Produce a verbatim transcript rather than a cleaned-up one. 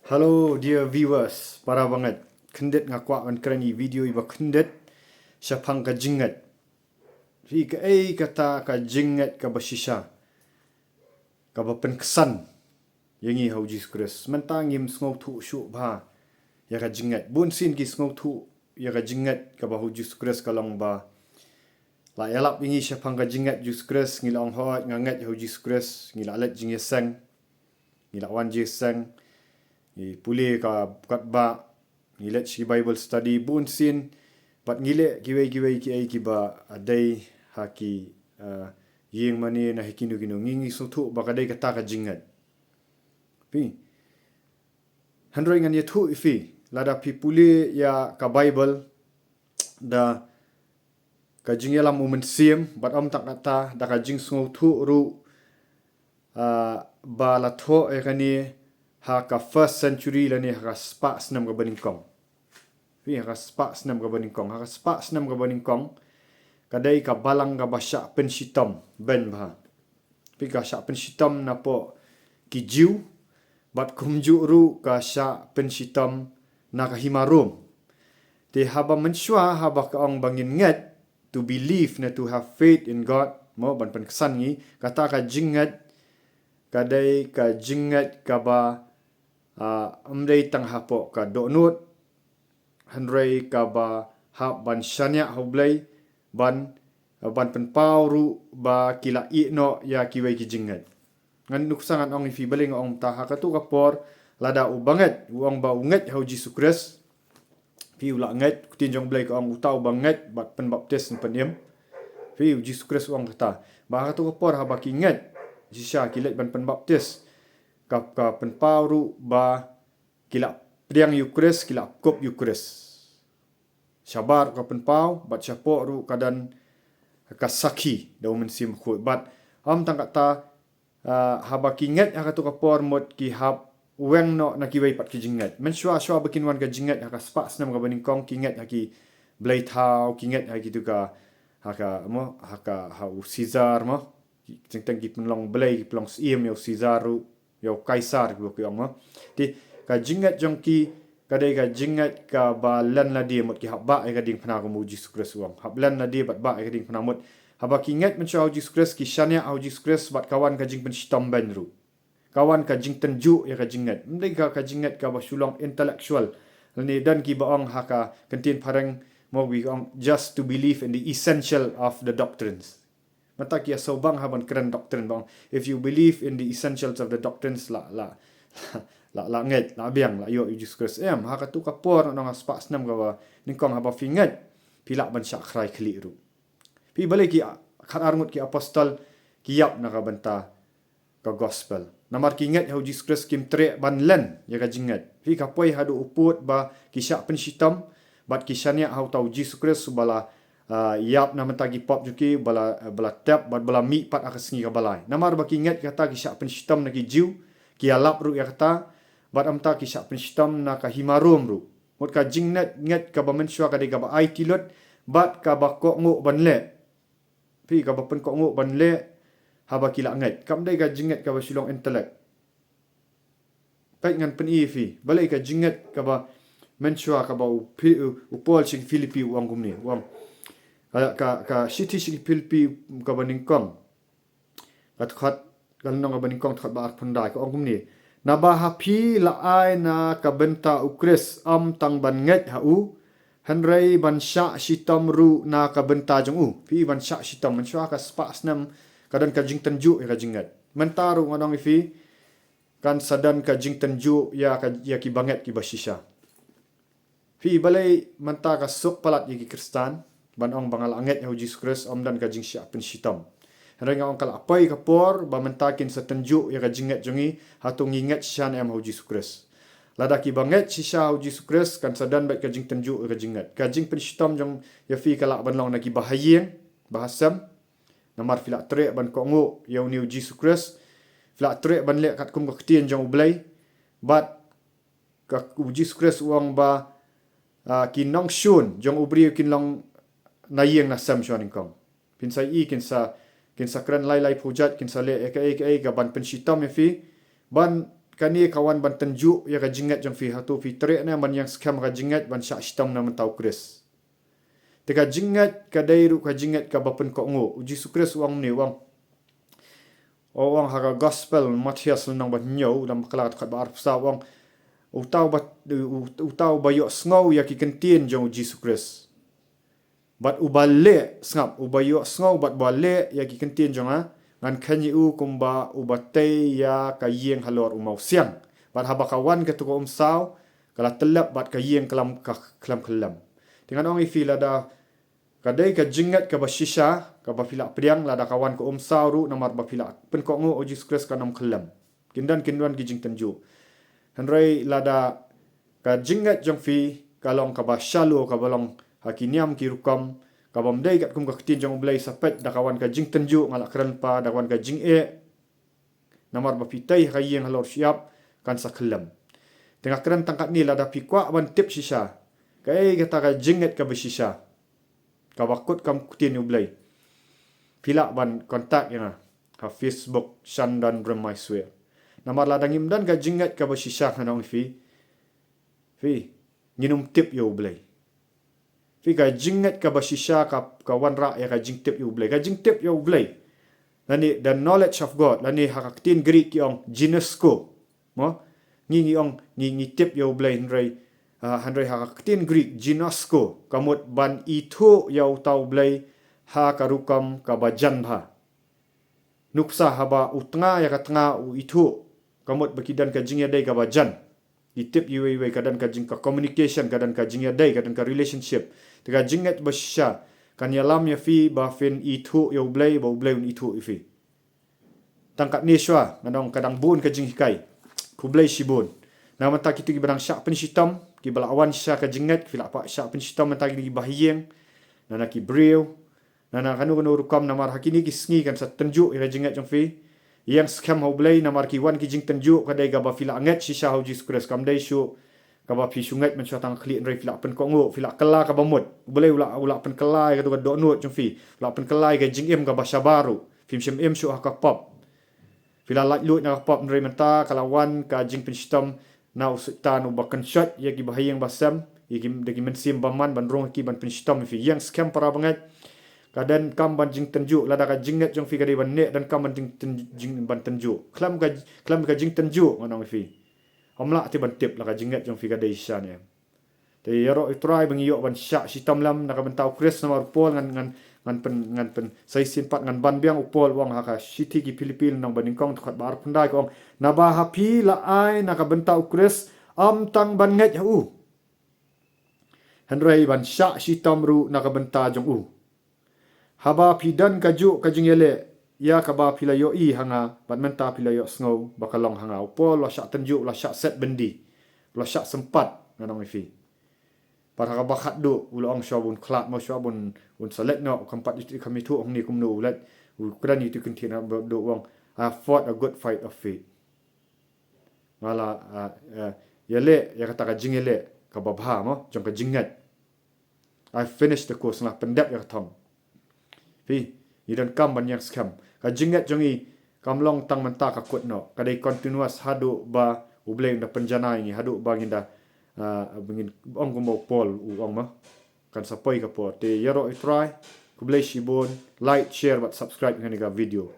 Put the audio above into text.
Hello dear viewers, para bangeit. Khyndiat nga kwah ban kren ïa i video iba khyndiat shaphang ka jingngeit. Phi, kaei kata ka jingngeit kaba shisha, kaba pynksan ïa ngi ha u Jisu Khrist? Mynta ngim sngewthuh shuh bha ïa ka jingngeit. Bun sien ki sngewthuh ïa ka jingngeit kaba ha u Jisu Khrist ka long ba la ïalap ïa ngi shaphang ka jingngeit Jisu Khrist, ngi la ong, hooid nga ngeit ha u Jisu Khrist, ngi la leit jingïaseng, ngi la wan jingïaseng, ngi pule ka katba, ngi leit sha ki Bible study bun sien, bad ngi leh kiwei kiwei kiei kiba, ah, dei ha ki, ah, ïing mane, na ha kino kino, ngi, ngi sngewthuh ba ka dei kata ka jingngeit. Phi, hynrei ngan ïathuh ïa phi, lada phi pule ïa ka Bible, da ka jingïalam u Mynsiem, bad ym tang kata, da ka jingsngewthuh ruh, ah, ba la thoh ïa kane ha ka first century lane ha ka spah snem kaba nyngkong. Phi, ha ka spah snem kaba nyngkong, ha ka spah snem kaba nyngkong, ka dei ka balang kaba shah pynshitom bha. Phi, ka shah pynshitom napoh ki Jiw, bad kumjuh ruh ka shah pynshitom na ka hima Rom. Te haba mynshuwa, haba ka ong ba ngin ngeit, to believe ne to have faith in God, mo, ban pynksan ngi, kata ka jingngeit, ka dei ka jingngeit kaba, ah, ym dei tang hapoh ka dohnud, hynrei kaba hap ban shaniah ha u Blei, ban, ban pynpaw ruh ba ki la ïeh noh ïa kiwei ki jingngeit. Ngan nuksa ngan ong ïa phi, balei nga ong ta, ha kato ka por, lada u bangeit u ong ba u ngeit ha u Jisu Khrist, phi, u la ngeit, ka ktien jong u Blei ka ong uta uba ngeit bad pynbaptis yn pynim. Phi, u Jisu Khrist u ong kata. Bad ha kato ka por haba ki ngeit shisha, ki leit ban pynbaptis, ka, ka pynpaw ruh ba ki la pdiang ïa u Khrist, ki la kup ïa u Khrist. Shabar ka pynpaw, bad shapoh ruh ka don ka sakhi da u Mynsiem Bakhuid. Bad ym tang kata, ah, haba ki ngeit ha kato ka por, mut ki hap weng noh na kiwei pat ki jingngeit. Mynshuwa, shuwa ba kin wan ka jingngeit ha ka spah snem kaba nyngkong, ki ngeit ha ki blei thaw, ki ngeit ha kitu ka, ha ka, mo, ha ka, ha u Caesar, mo. Ki, teng teng ki pynlong blei, ki pynlong syiem ïa u Caesar ruh, ïa u Kaisar, kiba ki ong, mo. Te ka jingngeit jong ki ka dei ka jingngeit kaba len lade, mut ki hap bah ïa ka diengphna, kum u Jisu Khrist u ong. Hap len lade bad bah ïa ka diengphna, mut haba ki ngeit mynshuwa ha u Jisu Khrist, ki shaniah ha u Jisu Khrist, bad ka wan ka jingpynshitom ruh. Ka wan ka jingtynjuh ïa ka jingngeit. Ym dei ka, ka jingngeit kaba shu long intellectual. Lane don kiba ong ha ka ktien phareng, mo, ki ong just to believe in the essential of the doctrines. Mynta ki ïa sawbang ha ban kren doctrine, ba ong, if you believe in the essentials of the doctrines, la, la, la, la ngeit, la biang, la ïoh ïa u Jisu Khrist. Em, ha kato ka por, ngan ong ha spah snem kaba nyngkong, haba phi ngeit, phi lah ban shah khrai khlieh ruh. Phi, balei ki a-, khatar ngut ki apostol ki ïap na ka bynta ka gospel? Namar ki ngeit ha u Jisu Khrist, kim treh ban len ïa ka jingngeit. Phi, ka poi haduh u pud ba ki shah pynshitom, bad ki shaniah ha uta u Jisu Khrist uba la, ah, ïap na ka bynta ki pop jong ki, ba la, ba la tep, bad ba la mih pat ha ka sngi kaba lai. Namar ba ki ngeit kata, ki shah pynshitom na ki Jiw, ki ïalap ruh ïa kata, bad ym tang, ki shah pynshitom na ka hima Rom ruh. Mut ka jingngeit, ngeit kaba mynshuwa ka dei kaba aiti lut, bad kaba kohnguh ban leh. Phi, kaba pynkohnguh ban leh, haba ki la ngeit. Kam dei ka jingngeit kaba shu long intellect. Peit, ngan pyni ïa phi, balei ka jingngeit kaba mynshuwa kaba u Phi-, u, u Paul sha ki Philippi u ong kumne, u ong. Ka, ka, ka shithi sha ki Philippi kaba nyngkong, ka dkhot, ka lynnong kaba nyngkong, dkhot ba arphew khyndai, ka ong kumne. Naba ha phi la ai na ka bynta u Khrist, ym tang ban ngeit ha u, hynrei ban shah shitom ruh na ka bynta jong u. Phi, ban shah shitom, mynshuwa ka spah snem ka don ka jingtynjuh ïa ka jingngeit. Mynta ruh ngan ong ïa phi, kan sa don ka jingtynjuh ïa ka, ïa ki bangeit kiba shisha. Phi, balei mynta ka suk palat ïa ki Khristan ban ong ba nga la ngeit ha u Jisu Khrist, ym don ka jingshah pynshitom? Hynrei nga ong ka la poi ka por ba mynta kin sa tynjuh ïa ka jingngeit jong ngi, hato ngi ngeit shisha ne em ha u Jisu Khrist. Lada kiba ngeit shisha ha u Jisu Khrist, kan sa don beit ka jingtynjuh ïa ka jingngeit. Ka jingpynshitom jong ïa phi ka lah ban long na kiba ha ïing, ba ha sem. Namar phi la treh ban kohnguh ïa une u Jisu Khrist. Phi la treh ban leh katkum ka ktien jong u Blei. Bad ka, u Jisu Khrist u ong ba, ah, ki nongshun jong u briew kin long na ïing na sem shwa nyngkong. Phin sa ïohi kin sa, kin sa kren lai lai pyrshah, kin sa leh ïa kaei kaei kaban pynshitom ïa phi. Ban kane ka wan ban tynjuh ïa ka jingngeit jong phi, hato phi treh ne ban ïeng skhem ka jingngeit ban shah shitom na bynta u Khrist. Te ka jingngeit ka dei ruh ka jingngeit kaba pynkohnguh. U Jisu Khrist u ong ne, u ong, u ong ha ka gospel Mathaios lynnong ba hynñiew, dang bakla ka dkhot ba arphew saw, u ong, uta uba, u-, uta uba ïohsngew ïa ki kyntien jong u Jisu Khrist, bad uba leh, sngap, uba ïohsngew bad uba leh ïa ki kyntien jong nga, ngan kheiñ ïa u kumba uba tei ïa ka ïing halor u mawsiang. Bad haba ka wan kata ka umsaw, ka la tyllep bad ka ïing ka la khlem khyllem. Te ngan ong ïa phi, lada ka dei ka jingngeit kaba shisha kaba phi la pdiang, lada ka wan ka umsaw ruh, namar ba phi la pynkohnguh ïa u Jisu Khrist, kan ym khyllem. Kin don, kin don ki jingtynjuh. Hynrei lada ka jingngeit jong phi ka long kaba shallow, kaba long ha ki niam ki rukom, kaba ym dei katkum ka ktien jong U Blei, sa peit, da ka wan ka jingtynjuh, nga la kren pa, da ka wan ka jingeh, namar ba phi tei ha ka ïing halor shyiap, kan sa khyllem. Te nga kren tang katne, lada phi kwah ban tip shisha kaei kata ka jingngeit kaba shisha, kaba kut kam ktien U Blei, phi lah ban contact ïa nga ha Facebook, Shandan Remaiswer. Namar lada ngim don ka jingngeit kaba shisha, ngan ong ïa phi, phi, ngin ym tip ïa U Blei. Phi, ka jingngeit kaba shisha ka, ka wanrah ïa ka jingtip ïa U Blei. Ka jingtip ïa U Blei, lane the knowledge of God, lane ha ka ktien Greek ki ong ginosko. Mo? Ngi, ngi ong, ngi, ngi tip ïa U Blei, hynrei, ah, hynrei ha ka ktien Greek ginosko, ka mut ban ithuh ïa uta U Blei ha ka rukom kaba jan bha. Nuksa, haba u tnga ïa ka tnga u ithuh, ka mut ba ki don ka jingïadei kaba jan. I tip iwei iwei, ka don ka jing, ka communication, ka don ka jingïadei, ka don ka relationship. Te ka jingngeit ba shisha kan ïalam ïa phi ba phin ithuh ïa U Blei, ba U Blei un ithuh ïa phi. Tang katne shuwa, ngan ong, ka dang bun ka jinghikai. Khublei shibun na bynta kito kiba dang shah pynshitom, kiba la wan shisha ka jingngeit, phi lah pat shah pynshitom, na bynta kito kiba ha ïing, na na ki briew, na na kano kano rukom, namar ha kine ki sngi kan sa tynjuh ïa ka jingngeit jong phi. Ïeng skhem ha U Blei, namar ki wan ki jingtynjuh ka dei kaba phi la ngeit shisha ha U Jisu Khrist, kam dei shuh kaba phi shu ngeit mynshuwa tang khlieh, hynrei phi la pynkohnguh, phi la kylla kaba mut. U Blei u la, u la pynkylla ïa kato ka dohnud jong phi, u la pynkylla ïa ka jingim kaba shabar ruh. Phim shym im shuh ha ka pop. Phi la laitluid na ka pop, hynrei mynta ka la wan ka jingpynshitom na u Soitan uba kynshoit ïa kiba ha ïing ba sem, ïa ki, da ki mynsiem bymman, ban rung ïa ki ban pynshitom ïa phi. Ïeng skhem para bangeit, ka donkam ban jingtynjuh. Lada ka jingngeit jong phi ka dei ban neh, donkam ban jingtyn-, jing, ban tynjuh. Khlem ka, khlem ka jingtynjuh, ngan ong ïa phi, ym lah te ban tip la ka jingngeit jong phi ka dei shisha ne em. Te ïaroh ïa U Trai ba ngi ïoh ban shah shitom lem na ka bynta U Khrist, namar u Paul, ngan, ngan, ngan pyn, ngan pyn, sa shisien pat ngan ban biang, u Paul u ong ha ka shithi ki Philippi lynnong ba nyngkong, dkhot ba arphew khyndai, ka ong, naba ha phi la ai na ka bynta U Khrist, ym tang ban ngeit ha u, hynrei ban shah shitom ruh na ka bynta jong u. Haba phi don kajuh ka jingïaleh ïa kaba phi la ïohi ha nga, bad mynta phi la ïohsngew ba ka long ha nga. U Paul u la shah tynjuh, u la shah set byndi, u la shah sympat, ngan ong ïa phi. Bad ha kaba khatduh u la ong, shuwa bun khlad, mo, shuwa bun, bun sa leit noh, u kham pat ithuh, kham ithuh hangne kumno, u leit, u kren ithuh, kyntien ba duh, u ong, I have fought a good fight of faith. Nga la, ah, ah, ïaleh ïa kata ka jingïaleh kaba bha, mo, jong ka jingngeit. I finished the course, nga la pyndep ïa ka thong. Phi, ngi donkam ban ïeng skhem. Ka jingngeit jong ngi kam long tang mynta ka kut noh. Ka dei continuous haduh ba U Blei un da pynjanai ïa ngi, haduh ba ngin da, ah, ba ngin ong kumba u Paul u ong, mo. Kan sa poi ka por. Te ïaroh ïa U Trai. Khublei shibun. Like, share bad subscribe ïa kane ka video.